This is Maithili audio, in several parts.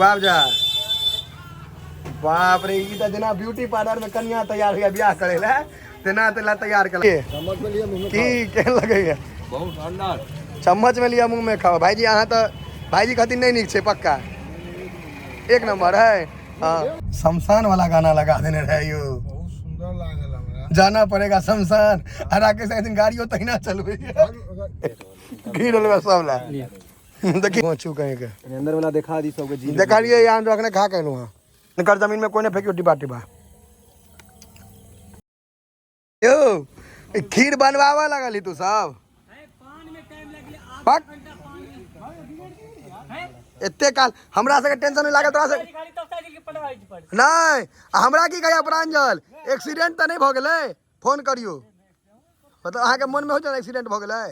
बाप जा बाप रे, ई तऽ जेना ब्यूटी पार्लर में कन्या तैयार होइया बियाह करे ले तेना तेना तैयार कर चम्मच में लिया मुंह में। की केहन लगैया? बहुत ठंडा। चम्मच में लिया मुंह में खाओ। भाईजी अहाँ तऽ भाईजी कहथिन नहीं नीक छै, पक्का एक नंबर है। हाँ शमशान वाला गाना लगा देने रहे यो। बहुत सुंदर लागल हमरा। जाना पड़ेगा शमशान। आ राकेश कहथिन गाड़ियो तहिना चलबै घी डलबे सब ला। देखी छू कहीं के अंदर वाला देखा दी सबके जी। देखलिए यहाँ जो अखने खा के एलहुँ हँ। इनकर जमीन में कोई नहीं फेंकियो डिब्बा टिब्बा। यौ ई खीर बनवाबऽ लगल तू सब पक एते काल हमरा सबके टेंशन नहीं लागल तोरा सब नहीं। आ हमरा की कहिया प्रांजल एक्सीडेंट तऽ नहीं भऽ गेलै? फोन करियो। मतलब अहाँके मन में हो जाए एक्सीडेंट भऽ गेलै?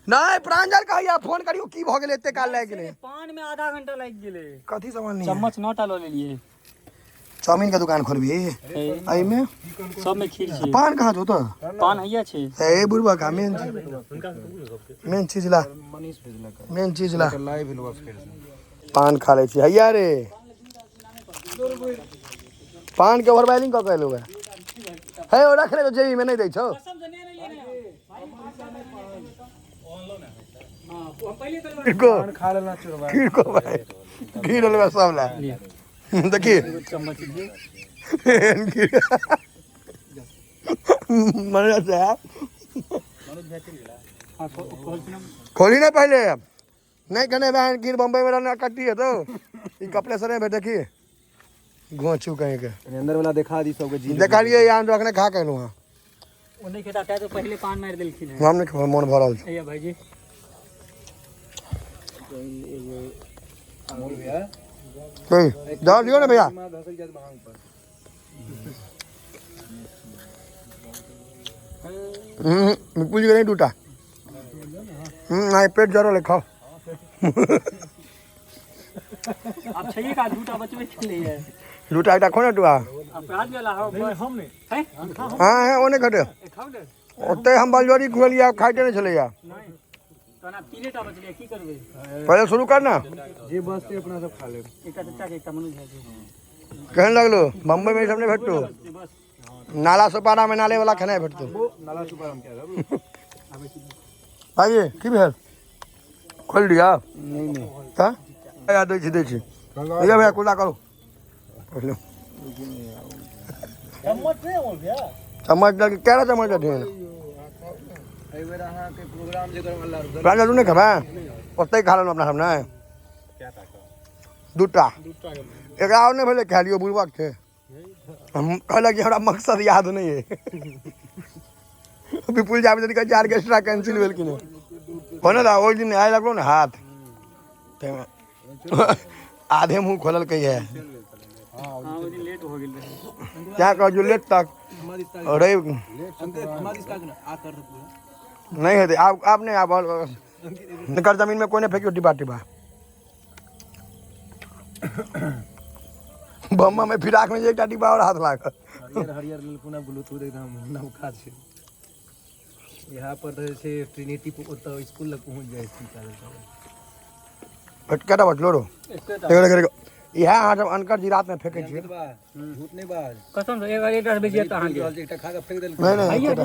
नहीं प्रांजल कहिया फोन करियो की भऽ गेलै एते काल लागि गेलै? पान में आधा घंटा लागि गेलै। कथी सामान नहीं? चम्मच 9 टा लऽ लेलियै। चाउमीन के दुकान खोलबी एहिमे? सब में खीर छै। पान कहाँ छौ तऽ? पान हैया छै। ए बुढ़बा का मेन चीज, मेन चीज ला, मेन चीज ला। लाइव भेलवा फेर से। पान खा लै छी हैया रे। पान के ओवरवाइलिंग कऽ के एलहुँ हे। हे ओ रख ले जेबी में नहीं दै छौ। खीर खा लेना चोरबा। खीर को भाई खीर लेबै सब ला। देखी चम्मच मनोज साहब खोली ना पहले नहीं कहने बहन खीर बम्बई में रहना कट्टी है तो ई कपड़े सरे में देखी गोचू कहीं के अंदर वाला देखा दी सबके जी। देखलिए यहाँ जो अखने खा के एलहुँ हँ। ओ नहीं खेता तो पहले पान मारि देलखिन है। हम नहीं खेबै, मन भरल छै। हैया भाईजी दऽ दियौ ने भैया। विपुल जी के नहीं टूटा। नहीं पेट जरल है, खाओ। आब छैहे का दूटा बचबे छलैया। दूटा एकटा खो ने टुआ। अपराध वाला हो हम नहीं है। हाँ हाँ ओ नहीं खटे खाउ ने। ओते हम बलजोरी खुएलियै खाइते नहीं छलैया। नहीं तहन आब तीनेटा बचलै की करबै? पहले शुरू कर ना। जे बचतै अपना सब खा लेब। एकटा चचा के एकटा मनोज भाई के। केहन लगलो? बम्बई में ई सब नहीं भेटतो। बस नाला सोपारा में नाले वाला खेनाइ भेटतो। नाला सुपारा में क्या रहब? भाई की भेल? खोल दिया? नहीं नहीं। तऽ भैया दै छी दै छी। भैया भैया कुला करू। चम्मच लऽ के केरा चम्मच देथिन। एहि बेर अहाँके प्रोग्राम जे करब अल्लाह रुकल। प्रांजल तू नहीं खेबै? ओतहि खा लेलहुँ अपना सब ने। दूटा एकरा आओर नहि भेलै खा लियौ बुड़बक छै। हम कहलक कि हमरा मकसद याद नहीं है। विपुल जाबे यदि कहै छै ऑर्केस्ट्रा कैंसिल भेल कि नहि? कहने रहा ओहि दिन आइ लगलो ने हाथ ताहिमे आधे मुँह खोललकै है। हाँ ओहि दिन लेट हो गेल रहै। क्या कह जो लेट तक रवि नहीं हेतै आब आब नहीं आब निकर जमीन में कोई नहीं फेंकियो डिब्बा टिब्बा। बम्मा में फिराक में जे एकटा डिब्बा और हाथ लागल। हरियर हरियर लेलखुन आ ब्लूटूथ एकदम नवका छै। यहाँ पर तऽ छै ट्रिनिटी ओतऽ स्कूल लग पहुँच जाइ छी पैदल पैदल। केटा बचलो रो? एकेटा। देखो देखो देखो इएह अहाँ सब अनकर जी रात में फेंकै छियै। झूठ नहीं बाज। कसम से एक एकटा से बेसी हेतै अहाँके। एकटा खा के फेंक देलकै। नहीं नहीं एकेटा।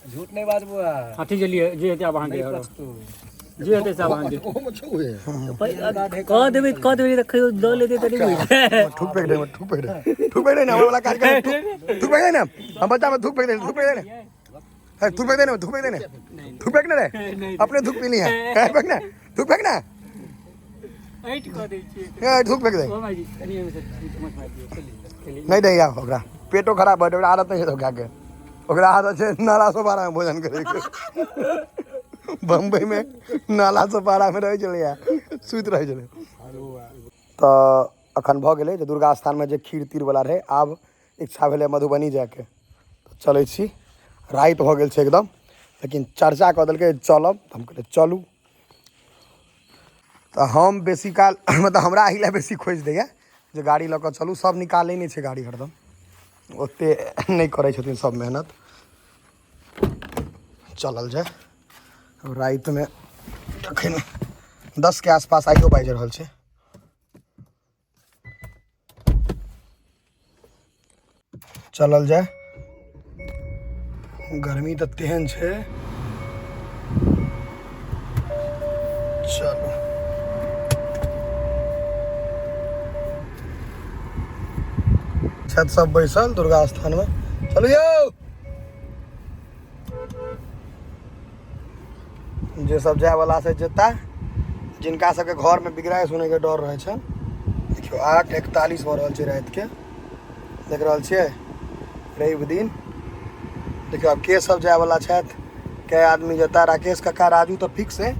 झूठ नहीं बाज बुआ। हाँ ठीक है जे हेतै आब अहाँके। जे हेतै सब अहाँके। कह देबै कह देबै तऽ खैयो दऽ लेतै तऽ नहि बुझतै। थूक फेंक दे, थूक फेंक दे, थूक फेंक दे ना वाला काज कर। थूक फेंक दे ना हम बच्चा में थूक फेंक दे, थूक फेंक दे ना। थूक फेंक दे ना, थूक फेंक दे ना, थूक फेंक ना रे। अपने थूक पीनी है फेंक ना, थूक फेंक ना। ऐठ कऽ दै छियै। ए थूक फेंक दे। ओ भाईजी कनि एहिमे से चम्मच मारि दियौ। खेली। नहीं दे यार ओकरा पेटो खराब भऽ ओकरा आदत नहीं छै खाके। ओकरा आदत छै नाला सोपारा में भोजन करे के। बम्बई में नाला सोपारा में रहै छलैया, सुति रहै छलै। तऽ अखन भऽ गेलै जे दुर्गा स्थानमे जे खीर तीर वाला रहै, आब इच्छा भेलै मधुबनी जायके तऽ चलै छी। राति भऽ गेल छै एकदम, लेकिन चर्चा कऽ देलकै चलब तऽ हम कहलियै चलू। तऽ हम बेसी काल मतलब हमरा एहि लए बेसी खोजि दैए जे गाड़ी लऽ कऽ चलू। सब निकालै नहि छै गाड़ी हरदम, ओते नहि करै छथिन सब मेहनत। चलल जाय रातिमे जखन 10 के आसपास आइयो बाजि रहल छै। चलल जाय, गर्मी तऽ तेहन छै। चलू छत सब बैसल दुर्गा स्थान में। चलू यौ, जे सब जाय वाला से जेता, जिनका सबके घर में बिगड़ाइ सुनै के डर रहै छै। देखियौ 8:41 भऽ रहल छै राति के, देख रहल छियै रवि दिन। देखियौ आब के सब जाय वाला छथि, कै आदमी जेता। राकेश काका राजू तऽ फिक्स है,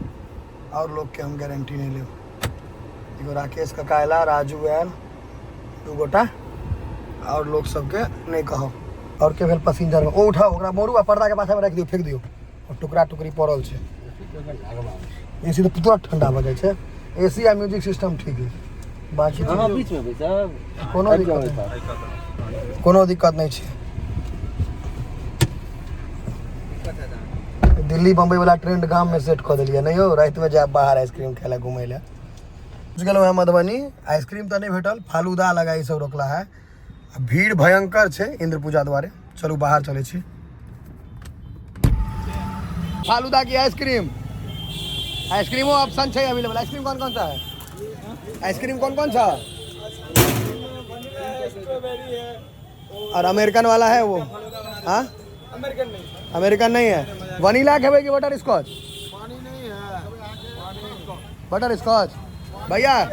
और लोग के हम गारंटी नहीं लेब। देखियौ राकेश काका अयला, राजू आयल, 2 गोटा और लोग सबके नहीं कहब। और के भेल पैसेंजर में? ओ उठाओ ओकरा, मोड़ू आ पर्दा के पाछा में राखि दियौ, फेंक दियौ। और टुकड़ा टुकड़ी पड़ल छै। एसी तऽ तुरंत ठंडा भऽ जाइ छै। एसी आ म्यूजिक सिस्टम ठीक है, बाकी बीच में बैसब कोनो दिक्कत नहीं, कोनो दिक्कत नहीं छै। दिल्ली बम्बई वाला ट्रेंड गाम में सेट कऽ देलियै। नहीं यौ, राति में जायब बाहर आइसक्रीम खाय लए, घुमै लए। पहुँच गेलहुँ हेँ मधुबनी। आइसक्रीम तऽ नहि भेटल, फालूदा लगा ई सब रोकला है। भीड़ भयंकर छै इंद्र पूजा द्वारे। चलू बाहर चलै छी। फालूदा की आइसक्रीम, आइसक्रीमो ऑप्शन छै अवेलेबल। आइसक्रीम कौन कौन सा है? आइसक्रीम कौन कौन सा? और अमेरिकन वाला है वो? हाँ, अमेरिकन नहीं है। वनीला खेबै कि बटर स्कॉच? बटर स्कॉच भैया,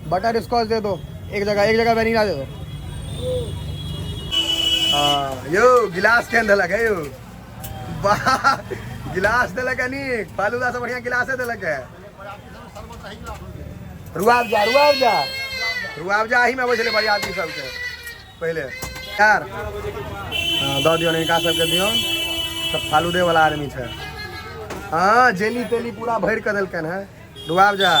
बटर स्कॉच दे दो एक जगह, एक जगह वनीला दे दो। हाँ यो गिलास केहन देलक है यौ? वाह, गिलास देलक है नीक, फालूदा से बढ़िया गिलासे देलक है। रुआबजा रुआबजा रुआबजा अही में अबै छलै बरियाती सबके पहिले। यार हाँ दऽ दियौन हिनका सबके, दियौन, सब फालूदे वाला आदमी छै। हाँ जेली तेली पूरा भरि कऽ देलकनि है। रुआबजा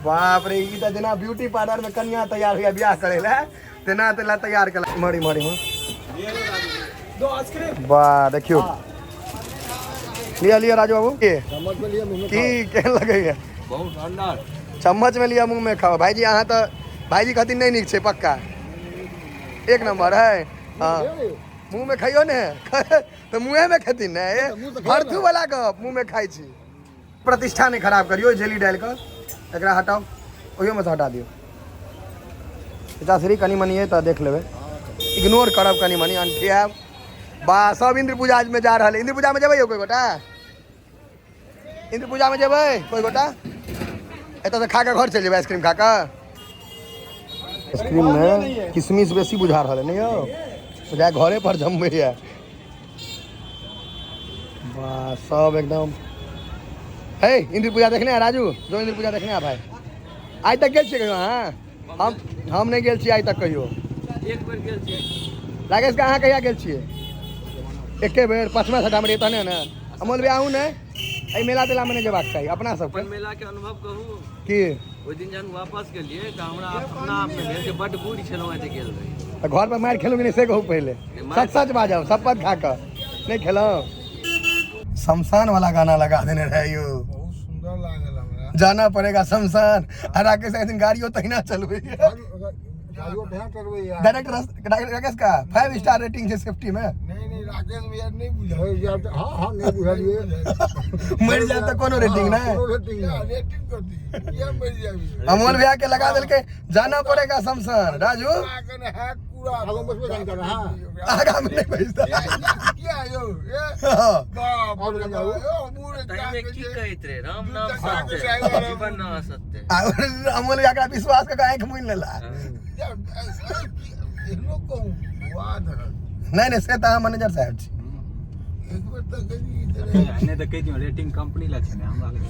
बाप रे, ई तऽ जेना ब्यूटी पार्लर में कनिया तैयार होइया बियाह करै लए तेना तेना तैयार केलक। मरी मरी हूँ वाह, देखियौ लिअ लिअ राजू बाबू। की केहन लगैया? बहुत शानदार। चम्मच में लिअ मुँह में खाओ। भाईजी अहाँ तऽ, भाईजी कहथिन नहीं नीक छै, पक्का एक नंबर है। हाँ मुँह में खाइयो ने तऽ मुँहे में खेथिन ने, भरथू वाला गप मुँह में खाइ छी। प्रतिष्ठा नहीं खराब करियो, जेली डालि कऽ एकरा हटाउ, ओहियोमे सँ हटा दियौ। चाचा कनि मनि अइ तऽ देख लेबै, इग्नोर करब कनि मनि, अनठियाएब। बा सब इंद्र पूजा में जा रहल है। इंद्र पूजा में जेबै यौ कोई गोटा? इंद्र पूजा में जेबै कोई गोटा? एतऽ से खा कऽ घर चलि जेबै आइसक्रीम खा कऽ। आइसक्रीम में किशमिश बेसी बुझा रहल है नहीं यौ, बुझाय घरे पर जमबैया। वाह सब एकदम हे। इंद्र पूजा देखने आ राजू, जो इंद्र पूजा देखने आ भाई। आइ तक गेल छियै कहियो अहाँ? हम नहि गेल छियै आइ तक कहियो। एक बेर गेल छियै। राकेश का अहाँ कहिया गेल छियै? एके बेर 5मा 6मा रहियै तहने ने। अमोल भैया अहूँ नहि एहि मेला तेला में नहि जेबाक चाही अपना सबके। अपन मेला के अनुभव कहू की? ओहि दिन जहन वापस गेलियै तऽ हमरा अपना आप में भेल जे बड बूढ़ छलहुँ जे गेल रही। तऽ घर पर मारि खेलहुँ कि नहि से कहू पहिले, सच सच बाजब, शपथ खा कऽ नहि खेलहुँ। शमशान वाला गाना लगा देने रहे यौ, बहुत सुंदर लागल हमरा। जाना पड़ेगा शमशान। आ राकेश एक दिन गाड़ियो तहिना चलबैया, गाड़ियो तहिना चलबैया। डायरेक्ट राकेश का 5 स्टार रेटिंग छै सेफ्टी में। नहीं नहीं राकेश भैया नहीं बुझल। हाँ हाँ नहीं बुझलिए। मरि जाए तऽ कोनो रेटिंग नहीं, कोनो रेटिंग नहीं। रेटिंग कर दी ये मर जाबी। अमोल भैया के लगा देलकै जाना पड़ेगा शमशान। राजू आगू में बैसबे नहीं करना, हाँ। आगा में नहीं बैसता। किया यो ये हाँ। बाप रे बाप, ताहिमे की कहैत रहे, राम नाम सत्य जीवन न असत्य। आ अमोल भैया के विश्वास कऽ आँखि मुनि लेला। नहीं नहीं से तऽ अहाँ मैनेजर साहब छी। एक बेर तऽ गेलियै। नहि तऽ कहि दियौ रेटिंग कंपनी लए छै ने, हमरा लग।